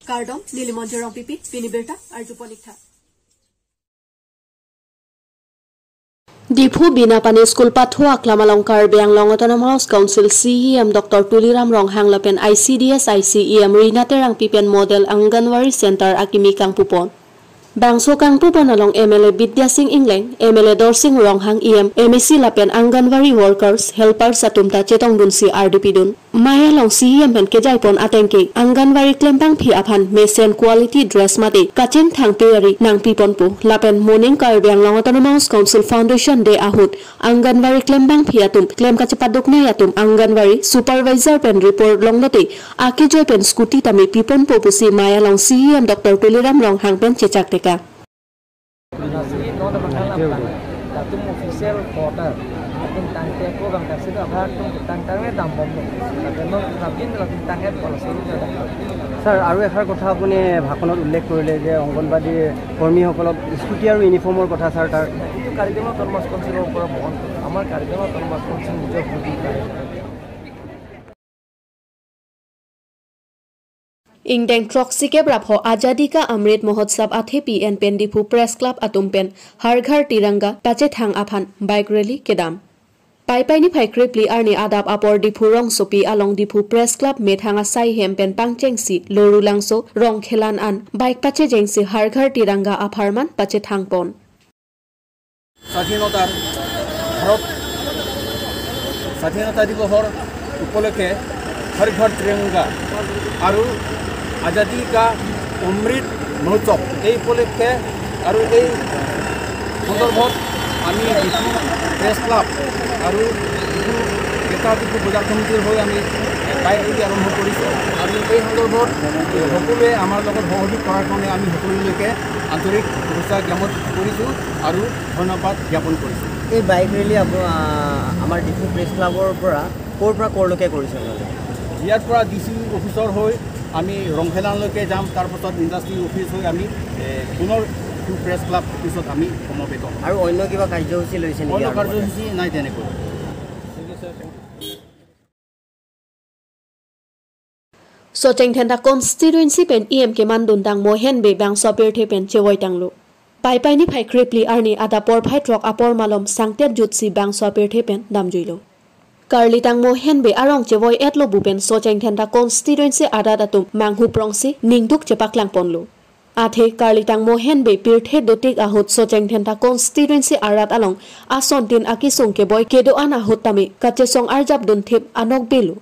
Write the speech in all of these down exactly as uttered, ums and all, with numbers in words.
Kardom, neli Monjir Rongpipi, pini birta arjuponik tha. Diphu Bina Pani School pathu aklam along Karbi Anglong Autonomous Council C E M Doctor Tuliram Ronghang lapen I C D S I C E M Rina Terangpi pen Model Anganwadi Center akimi kangpupon. Bangso kangpupon along M L A Bidya Sing Engleng, M L A Dorsing Ronghang, E M, M A C lapen Anganwadi workers, helpers atum ta chetongdunsi ardi pidun. Mei along C E M pen kejaipon ateng ke Anganwadi klembangpi aphan mesen quality dress mate kachingthang peri nangpiponpo. Lapen moning Karbi Anglong Autonomous Council Foundation Day ahut Anganwadi klembangpi atum, klem kachepaduknei atum, Anganwadi supervisor pen report longlote akejoi pen scooty tame piponpo pusi mei along C E M Doctor Tuliram Ronghang pen chechak teka. Nasi non makan lapan, latum official quarter, latum tangte ko bang taksi tu abang tum tangtang ne dam bom lo. Latum non latum latum tangte pola suru jada. Sir, আৰু এষাৰ কথা আপুনি ভাষণত উল্লেখ কৰিলে যে অংগনবাদী কৰ্মীসকলক স্কুটি আৰু ইউনিফৰ্মৰ কথা, ছাৰ, তাৰ এইটো কাৰ্বি আংলং অট'নমাছ কাউন্সিলৰ ওপৰত বহন কৰে। আমাৰ কাৰ্বি আংলং অট'নমাছ কাউন্সিল নিজৰ ভূমি পাৰে। Ingdeng throksi kep ra pho Azadi Ka Amrit Mahotsav athe P N pen Diphu Press Club atum pen Har Ghar Tiranga pachethang aphan bike rally kedam. Paipai niphai krepli arni adap apor Diphu rongsopi along Diphu Press Club methang asai hem pen pangchengsi Lorulangso Rongkhelan an bike pachejengsi Har Ghar Tiranga apharman pachethangpon. স্বাধীনতাৰ ভাৰত স্বাধীনতা দিৱসৰ উপলক্ষে হৰ ঘৰ তিৰংগা আৰু আজাদী কা অমৃত মহোৎসৱ এই উপলক্ষে আৰু এই সন্দৰ্ভত আমি ডিফু প্ৰেছ ক্লাব আৰু ডিফু গ্ৰেটাৰ ডিফু বজাৰ কমিটিৰ হৈ আমি বাইক ৰেলী আৰম্ভ কৰিছোঁ আৰু এই সন্দৰ্ভত সকলোৱে আমাৰ লগত সহযোগ কৰাৰ কাৰণে আমি সকলোলৈকে আন্তৰিক শুভেচ্ছা জ্ঞাপন কৰিছোঁ আৰু ধন্যবাদ জ্ঞাপন কৰিছোঁ। এই বাইক ৰেলী আপো-, আ, আমাৰ ডিফু প্ৰেছ ক্লাবৰ পৰা ক'ৰ পৰা ক'লৈকে কৰিছে আপোনালোকে? ইয়াৰ পৰা ডি চি অফিচৰ হৈ আমি ৰংখেলানলৈকে যাম, তাৰ পাছত ইণ্ডাষ্ট্ৰী অফিচ হৈ আমি, এ, পুনৰ ডিফু প্ৰেছ ক্লাব অফিচত আমি সমবেত হ'ম। আৰু অন্য কিবা কাৰ্যসূচী লৈছে নেকি অন্য ইয়াৰ লগতে? কাৰ্যসূচী নাই তেনেকৈ। Socheng Dhenta constituency pen E M kemanduntang Mohen Bey bangso apirthe pen chevoitanglo. Paipai niphai krepli arni adap porphai throk apor malom sangtet jutsi bangso apirthe pen damjuilo. Karlitang Mohen Bey arong chevoi-etlo pu pen Socheng Dhenta constituency arat atum manghuprongsi ningduk chepaklangponlo. Athe Karlitang Mohen Bey pirthe dotik ahut Socheng Dhenta constituency arat along asontin akesung keboi kedo-an ahut tame kachesong arjapdun thip anokbelo.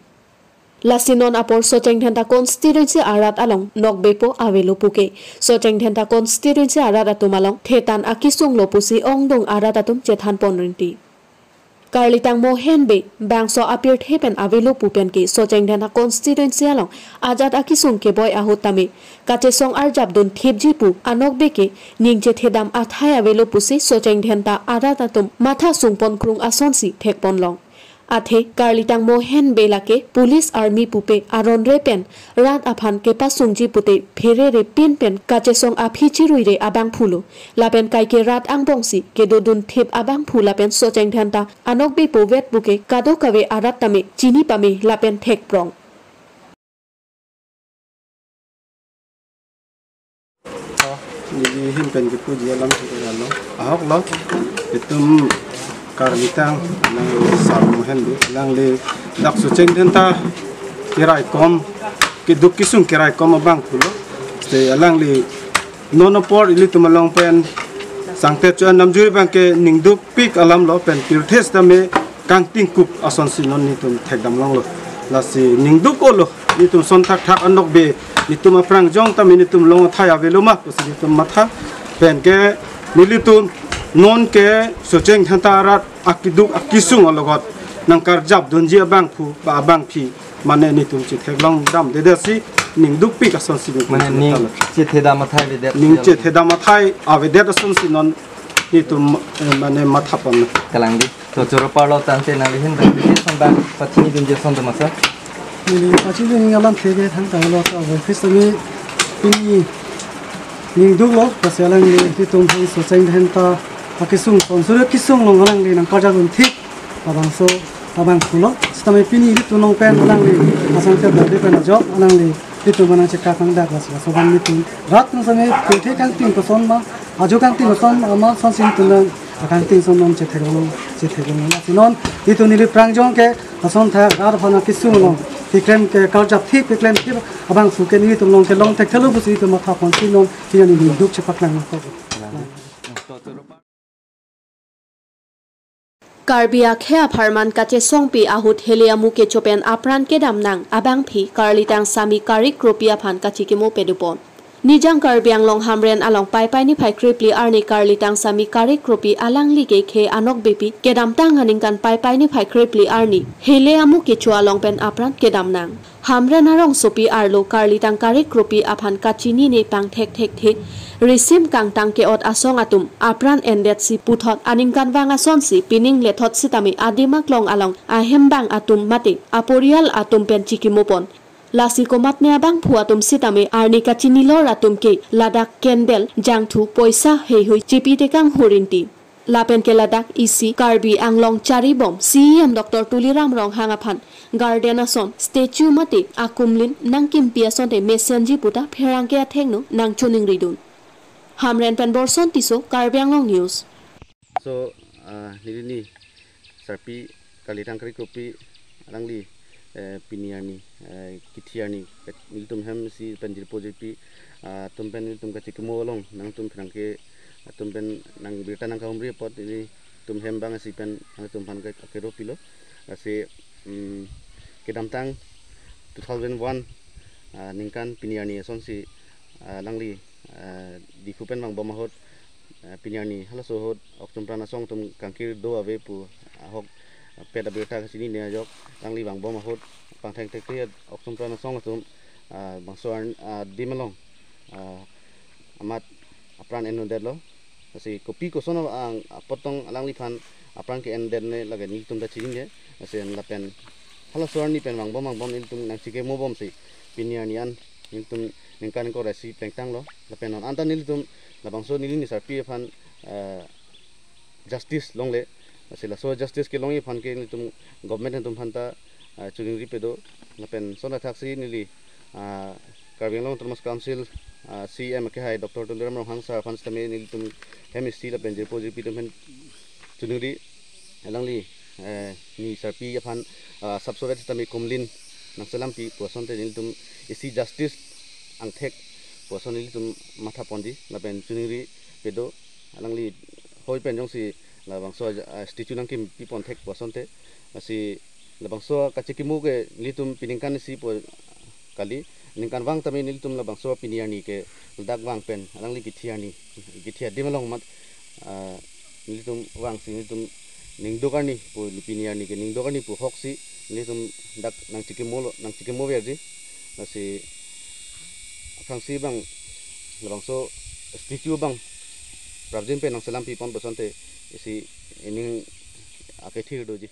Lasi non apor Socheng Dhenta constituency arat along nokbepo avelo puke Socheng Dhenta constituency arat atum along thetan akesunglo pusi ongdung arat atum chethanpon rinti. Karlitang Mohen Bey bangso apirthe pen avelo pu pen ke Socheng Dhenta constituency along ajat akesung keboi ahut tame kachesong arjapdun thipji pu anokbe ke ning chethedam athai avelo pusi Socheng Dhenta arat atum matha sungpon krung asonsi thekponlong. Athe Karlitang Mohen Bey lake police army pupe aron re pen rat aphan kepasungji pute pherere pin pen kachesong aphi chiruire abangphulo. Lapen kaike rat angbongsi kedodun thip abangphu lapen Socheng Dhenta anokbepo vet puke kadokave arat tame chini pame lapen thekprong. Neli ahin pen kipuji alam si kalo. Ahoklo. Itum Karlitang nang Sar Mohen Bey alangli dak Socheng Dhenta keraikom, keduk kesung keraikom abangphulo. Te alangli non apor ilitum along pen sangtet cho-an damjui abangke ningdukpik alamlo pen pirthe sitame kangtingkup asonsi non nelitum thekdamlonglo. Lasi ningduk-olo, nelitum son thakthak anokbe, nelitum aphrang jong tame nelitum long athai avelo ma pusi nelitum matha pen ke nelitum non ke Socheng Dhenta arat akeduk akesung alogot nangkarjapdunji abangphu ba abangphi mane nelitum chetheklong damdedetsi ningdukpik asonsi nelitum ning chethanlo. Chethedam athai avedet. Ning chethedam athai avedet asonsi non nelitum, eh, mane mathapon. Kalang di. To choro parlo tangte nangli ahin pen appreciation bang pachinidunji ason do ma sir? Neli pachinidun alamthe ke thangta lo ta office tame pini ningduklo, lasi alangli ilitum aphan Socheng Dhenta akesung tonsuri kesung along alangli nangkarjapdun thip labangso abangphulo. Sitame pini ilitum along pen alangli asangket dode pen ajok alangli Itum manang chekak nangdak, lasi laso abang itum rat nang sami, pirthe kangting koson ma, ajo kangting koson ma, ma sonsi itum nang kangting son non chetheklong, chetheklong. Lasi non itum neli prangjong ke asonthak rat aphan akesung along keklem ke karjap thip, keklem thip abangso ke nelitum along kelong thekthelo pusi itum matha ponsi non pini arni duk chepaklang nangkok. Karbi akhei apharman kachesongpi ahut hele amu kecho pen apran kedam nang abangpi karlitang Sami Karik Kropi aphan kachikimo pedupon. Nijang Karbi Anglong Hamren along Paipai niphai krephli arni karlitang Sami Karik Kropi alangli ke khei anokbepi kedamtang aningkan Paipai niphai krephli arni hele amu kecho along pen apran kedam nang. Hamren arongsopi arlo karlitang Karik Kropi aphan kachinine pangthek thekthe, risim kangtang ke-ot asong atum apran endetsi puthot aningkanvang asonsi pining lethot sitame adim aklong along ahembang atum mate aporial atum pen chikimopon. Lasi komatne abangphu atum sitame arni kachinilor atum ke ladak candle, jangthu, poisa heihui chipi tekang hurinti. Lapen ke ladak isi Karbi Anglong charibom C E M Doctor Tuliram Ronghang aphan garden ason, statue mate akumlin nangkimpi asonte mesenji puta pherangke athengno nangchoningridun. Hamren pen Borson Tisso, Karbi Anglong News. So, ah, neli ni sarpi karlitang Karik Kropi alangli, eh, pini arni, eh, kithi arni, pet nelitum hem isi pen jirpo jirpi, ah, atum pen nelitum kachikimo along nangtum pherangke atum pen nang birta nangkahumri apot nelitum hem abang isi pen nangtum aphan ke akero pilo. Lasi, mm, kedamtang two thousand one, ah, ningkan pini arni asonsi, ah, alangli, ah, Diphu pen vangbom ahut, ah, pini arni halaso ahut okchum pran asong atum kangkir do ave pu ahok, ah, pet abirta kachinine ajok alangli vangbom ahut pangthek thekthe okchum pran asong atum, ah, bangso arn-, ah, adim along, ah, amat apran endetlo. Lasi kopi koson ang apot tong alangliphan apran ke-endetne lake nelitum ta chinine. Lasi lapen halaso arni pen vangbom vangbom nelitum nangchikimobomsi pini arni an nelitum ningkan ingkoi ra isi plengtanglo. Lapen non anta nelitum labangso neli ni sarpi aphan, eh, justice longle. Lasi laso justice kelongji aphan ke nelitum government atum aphanta, eh, choningri pedo. Lapen son athaksi neli, ah, Karbi Anglong Autonomous Council, ah, C E M akehai Doctor Tuliram Ronghang sir aphan sitame nelitum hem isi lapen jirpo jirpi atum aphan choningri, alangli, eh, ni sarpi aphan, ah, sapsovet sitame kumlin nangselampi pu asonte nelitum isi justice angthek pu ason nelitum matha ponji lapen choningri pedo. Alangli hoi pen jongsi labangso, ah, statue nangkimpi pon thek pu asonte, lasi labangso kachikimo ke nelitum piningkan isi pu kali, ningkanvang tame nelitum labangso pini arni ke ladak vang pen alangli kithi arni, kithi adim along mat, ah, nelitum vangsi nelitum ningduk arni pu, pini arni ke ningduk arni pu ahoksi nelitum dak nangchikimolo, nangchikimoverji. Lasi aphrangsi abang labangso statue abang prapjin pen nangselampi pon pu asonte isi ining akethir doji.